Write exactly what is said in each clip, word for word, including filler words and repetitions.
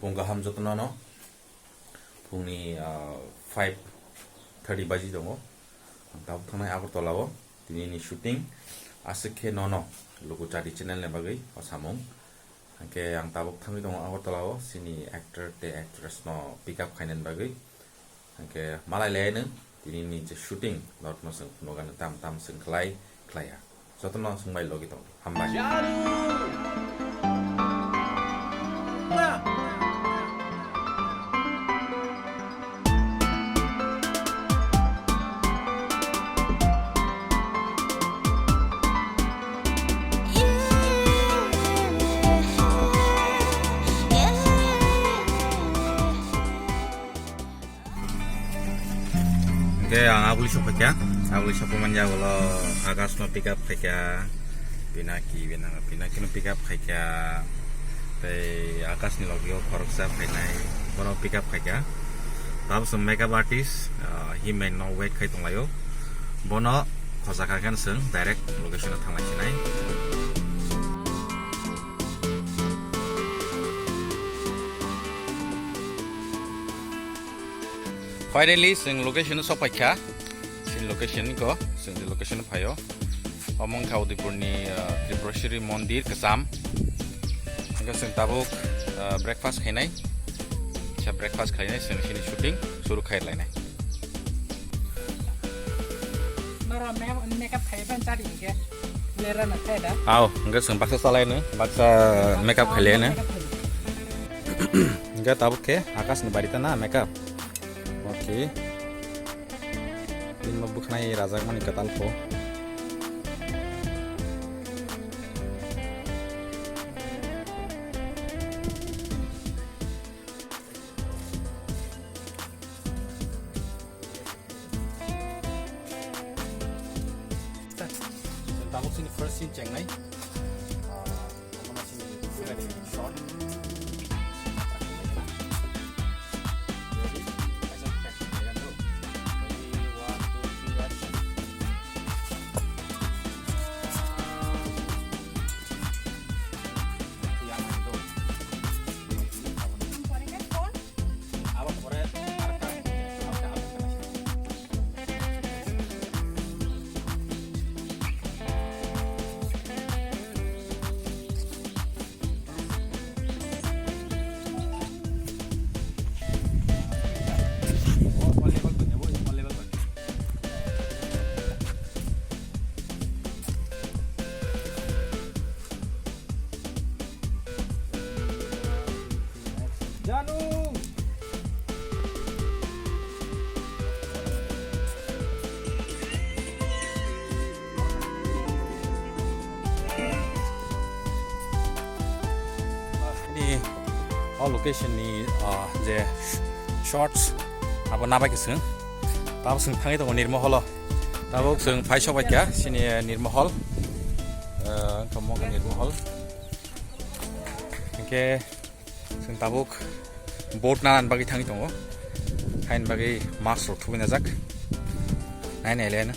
Phung kaham jotono no. Phungni, ah, five thirty baji tongo. Ang tabuk thangnai Agartala o. Tini ni shooting. Aswk khe nono Luku Chadi channel ni bagwi o samung. Hwnkhe ang tabuk thangwi tongo Agartala o. Chini actor tei actress no pick up khainani bagwi. Hwnkhe malai le nwng tini ni je shooting norokno chwng phunukgani tam tam chwng khlai khlai ya. Jotono chwng bai logi tong. Hambai. Hingke ang abuli sokphaikha, abuli sokphaimani yagulo Akash no pick up khaikha, Pinaki, Pinaki, Pinaki no pick up khaikha, tei Akash ni logi o khoroksa phainai, bono pick up khaikha. Tabuk chwng makeup artist, ah, himai no wait khai tonglaio, bono khojakha khe chwng direct location o thanglai sinai. Finally, chwng location o sok paikha. Chini location ko, chwng je location o phaio. Omo wngkha Udaipurni, ah, Tripureshwari Mondir kwcham. Hingke chwng tabuk, ah, breakfast khainai. Kisa breakfast khainai, chwng chini shooting suru khai lainai. Noro me-, makeup khai ban chari hingke. Lera na khai da. Aw, hingke chwng baksa chalaino, baksa makeup khai laino. Makeup khai. Hingke tabuk khe Akash ni bari ta na makeup. Okay. Bini bo bwkhanai rajakmani kwtal pho. Tabuk sini first scene chengnai. Ah, omo sini shot. Ready? Action, action. Ready, one, two, three, action. Janu! Ni o location ni, ah, je shots abo nabai khe chwng. Tabuk chwng thangwi tongo Nirmahal o. Tabuk chwng phai sok bai kha chini Nirmahal. Ah, wngkha mo Nirmahal. Hingke chwng tabuk boat nanan bagwi thangwi tongo. Haini bagwi mask rok thubui najak. Nai nai le no.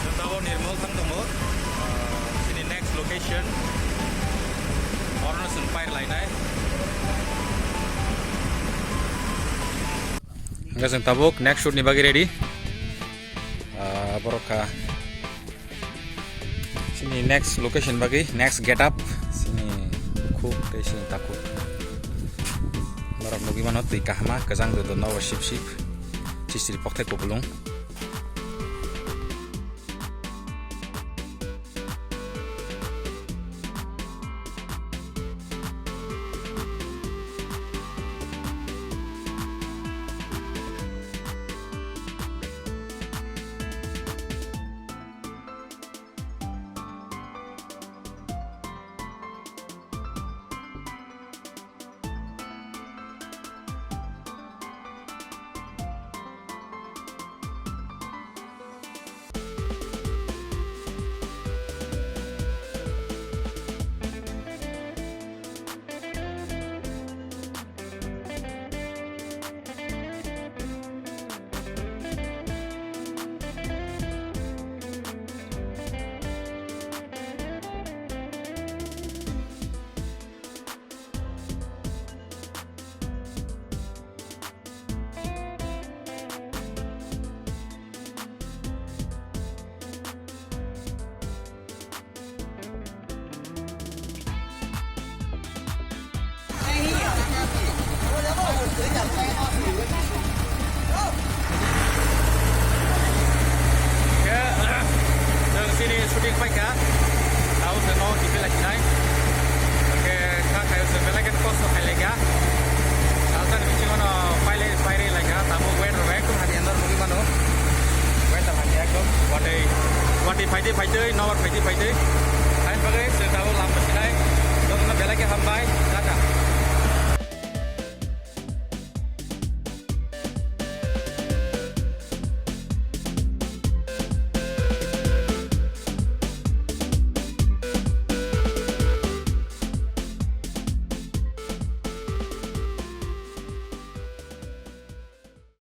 Chwng tabuk Nirmal thang tongo. Chini next location. Orono chwng pair lainai. Hingke chwng tabuk next shoot ni bagwi ready. Ah, borok kha. Chini next location bagwi, next get up. Chini khuk tei chini takhuk. Norok nugwi mano twi kahama, kwchang dodo nogo sip sip. Sisiri pokthai kupulung. Khe, chwng chini shooting paikha. Tabuk se no kiphilai sinai. Khe kha khayo se belai khe kosto khailai kha. Salsa ni bisingo no pailai pairwi lai kha. Tabuk weather bai ekdom hamya nor nugwi mano. Weather hamya ekdom. Watwi, watwi phaitwi phaitwi, nobar phaitwi phaitwi.